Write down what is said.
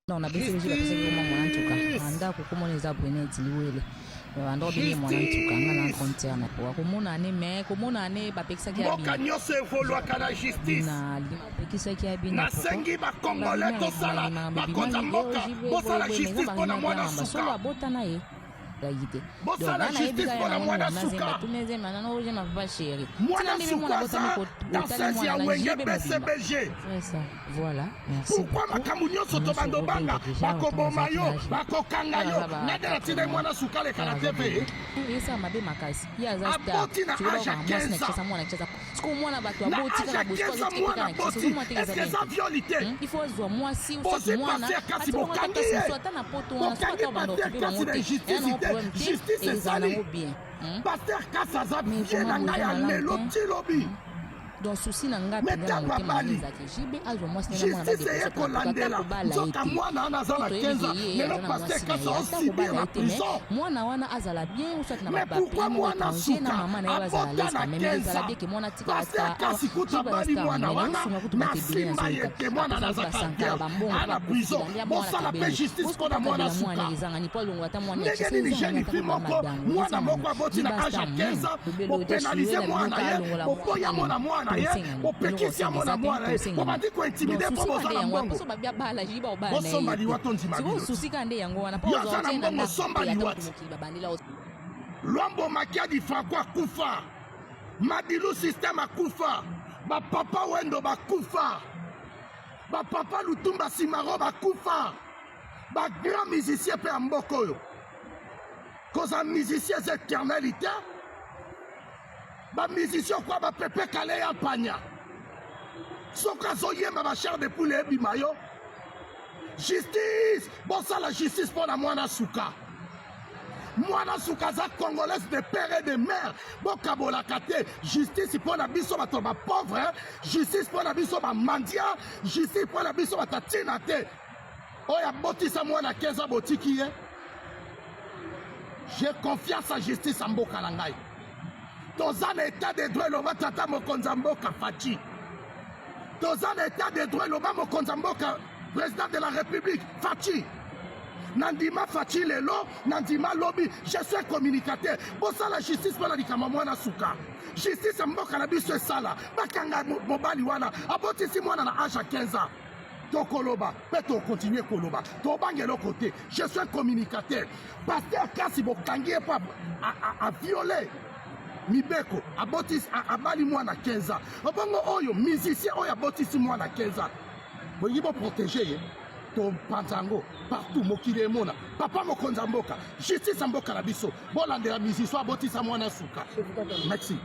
Donc na BCBG bapesaki komwa mwana ntuka na ndako komona eza Brunette Liwele banda obenge mwana ntuka nga na grande sœur na po akomona ne mais komona ne bapekisaki ya mboka nyonso evoluaka na justice na bapekisaki ya bino nasengi bakongolais tosala bakonza mboka bosala justice mpo na mwana suka abota na ye bosala justice mpo na mwana suka mwana suka aza danseuse ya wenge bcbg pourquoi makambo nyonso tobanda obanga bakoboma yo bakokanga yo nga nde natindai mwana suka aleka na tv aboti na age ya 15 ans na age ya 15 ans mwana aboti eske eza violi te bozwi paster kasi bokangi ye bokangi paster kasi na justice te justice esali paster kasi aza bien na ngai ya lelo ti lobi Donc souci na nga Mais mpenza na ntango motema na abali, ezalaki JB azwa mwasi na ye na mwana justice eye badeplase kolandela kobala ye nzoka te mwana wana aza na toyebi 15 ans ke ye lelo aza na paster mwasi na kasi ye ata osibir kobala na ye te mais prison mwana wana azala bien ou soit na Mais ba pourquoi pays moko mwana étranger na suka mama na ye bazala abota l'aise na quand même 15 ezala ans bien ke mwana atikala paster atikala awa kasi kutu JB aza abali star mwana monene wana osunga kutu bato ebele na nasimba ye zolika te mwana apesa naza basankara kagere bambongo ana prison bakofila nde mwana bosala mpe kabeli justice mpo na mwana bosala mwana suka ezanga ni po alongola ata mwana ya ndenge kisi nini ezanga jeune ata fille kobama moko dango mwana ezanga moko aboti na JB age ya star 15 monene ans lobelo oja bopenalize shuela mwana binoka ye alongola boboya mwana mona mwana ye tosengani eloko bopekisi ya osengisa mona te mwana ye tosengani bobandi donc kointimide mpo susi boza ka nde na yango wana mbongo mposo babi abala jiba obala na bosomba ye liwa te tondima sikoyo bino susi ka nde yango wana mpo yo ozwa aza na otie na mbongo ndako somba te ata liwa kutu ti mokili babandela lwambo makiadi franco akufa madilu systeme akufa bapapa wendo bakufa bapapa lutumba simaro bakufa bagrand musicien mpe ya mboka oyo kozala musicien eza éternel te bamusicien kwa bapepe kale ya panya soki azoyemba bachar de poule ebima yo justice bosala justice mpo na mwana suka mwana suka aza congolaise de père et de mère bokabolaka te justice mpo na biso bato ya bapauvre justice mpo na biso bamandia justice mpo na biso bato ya ntina te oyo abotisa mwana 15 botiki ye j'ai confiance ya justice ya mboka na ngai toza na état de droit eloba tata mokonzi ya mboka Fatshi toza na état de droit eloba mokonzi ya mboka président de la république Fatshi nandima Fatshi lelo nandima lobi je suis communicateur bosala justice mpo na likambo mwana suka justice ya mboka na biso esala bakanga mobali wana abotisi mwana na age ya 15 ans tokoloba mpe tokontinue koloba tobanga eloko te je suis communicateur paster kasi bokangi ye mpo aviole mibeko abotisi abali mwana 15 ans obongo oyo musicien oyo abotisi mwana 15 ans bolingi boprotege ye topanza yango partout mokili emona papa mokonzi ya mboka justice ya mboka na biso bolandela musicien abotisa mwana suka merci.